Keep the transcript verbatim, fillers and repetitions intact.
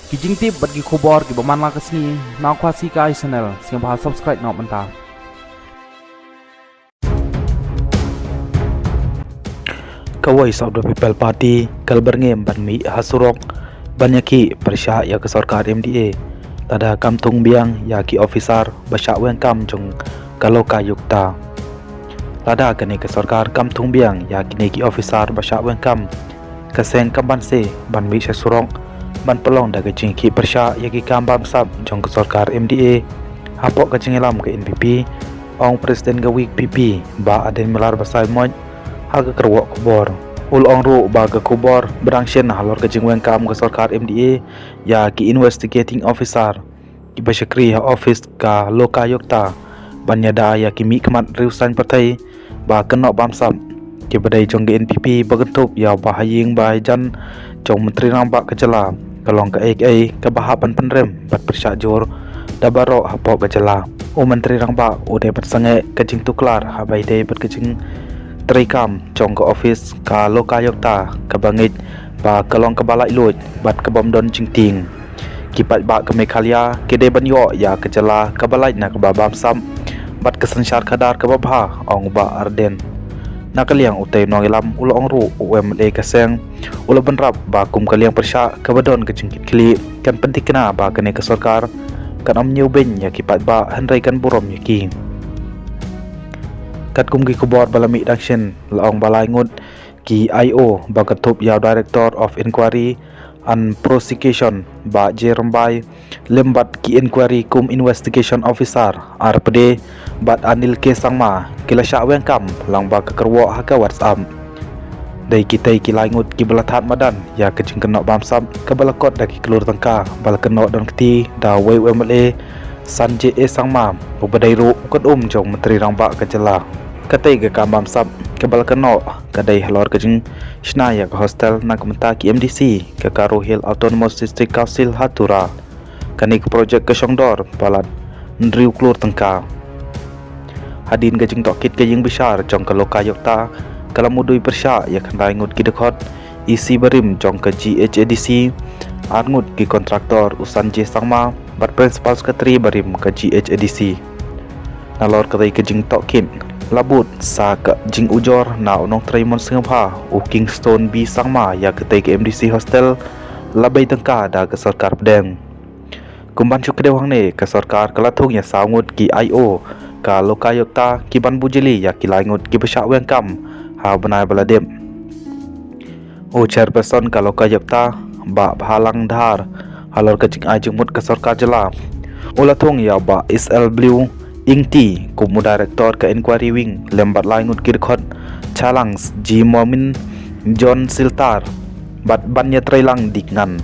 Ki jingtip bad ki khubor kiba man la ka sngi na Khasi Kai Channel, sngewbha subscribe noh mynta. Ka Voice of the People Party ka la byrngem ban mih ha surok ban ïakhih pyrshah ïa ka sorkar M D A lada kam thung biang ïa ki officer ba shah weng kam jong ka Lokayukta. Lada kane ka sorkar kam thung biang ïa kine ki officer ba shah weng kam, ka seng kam banse ban mih sha surok ban pynlong da ka jingïakhih pyrshah ïa ki kam bamsap jong ka sorkar M D A hapoh ka jingïalam ka N P P, ong President ka V P P Bah Ardent Miller Basaiawmoit ha ka kyrwoh khubor. U la ong ruh ba ka khubor ba dang shen halor ka jingweng kam ka sorkar M D A ïa ki investigating officer kiba shakri ha office ka Lokayukta ban ïada ïa ki mihkhmat riewsaiñ pyrthei ba kynnoh bamsap kiba dei jong ka N P P ba kynthup ïa u Bah Haïing Baijan jong u Myntri Rangbah ka jylla, ka long kaei kaei kaba hap ban pynrem bad pyrshah jur da baroh hapoh ka jylla. U Myntri Rangbah u dei ban sangeh ka jingtuklar haba ïadei bad ka jingtreikam jong ka office ka Lokayukta kaba ngeit ba ka long kaba laitluid bad ka bym don jingtieng. Ki paidbah ka Meghalaya ki dei ban ïoh ïa ka jylla kaba lait na kaba bamsap bad ka synshar khadar kaba bha, ong u Bah Ardent. Na ka liang utei u nongïalam u la ong ruh u M L A ka seng u la bynrap ba kum ka liang pyrshah kaba don ka jingkit khlieh, kan pynthikna ba kane ka sorkar kan ym ñiewbeiñ ïa ki paidbah hynrei kan burom ïa ki. Katkum ki khubor ba la mih dang shen, la ong ba lai ngut ki I O ba kynthup ïa u Director of Inquiry and Prosecution Bah J Rymbai lem bad ki Inquiry cum Investigation Officer, R P D, bad Anil K Sangma ki la shah weng kam lyngba ka kyrwoh ha ka WhatsApp. Dei kitei ki lai ngut kiba la thad madan ïa ka jingkynnoh bamsap kaba la kot da ki klur tyngka ba la kynnoh don kti da uwei u M L A Sanjay A Sangma uba dei ruh u kynum jong u Myntri Rangbah ka jylla. Katei ka kam bamsap kaba la kynnoh ka dei halor ka jingshna ïa ka hostel na ka bynta ki M D C ka Garo Hills Autonomous District Council ha Tura. Kane ka projek ka shongdor palat hynriew klur tyngka. Hadien ka jingtohkit ka ïingbishar jong ka Lokayukta ka la mudui pyrshah ïa khyndai ngut ki dkhot E C barim jong ka G H A D C, ar ngut ki kontraktor u Sanjay Sangma bad Principal Secretary barim ka G H A D C. Nalor katei ka jingtohkit la bud sa ka jingujor na u nongtrei mon sngewbha u Kingston B Sangma ïa katei ka M D C hostel la bei tyngka da ka sorkar pdeng. Kum ban shu kdew hangne, ka sorkar ka la thung ïa saw ngut ki I O ka Lokayukta ki ban bujli ïa ki lai ngut kiba shah weng kam ha u bnai ba la dep. U Chairperson ka Lokayukta Bah Bhalang Dhar halor ka jingai jingmut ka sorkar jylla u la thung ïa u Bah S L Blew Ingti kum u Director ka Inquiry Wing lem bad lai ngut ki dkhot Chalang G Momin John Siltar bad Banïatreilang D Kngan.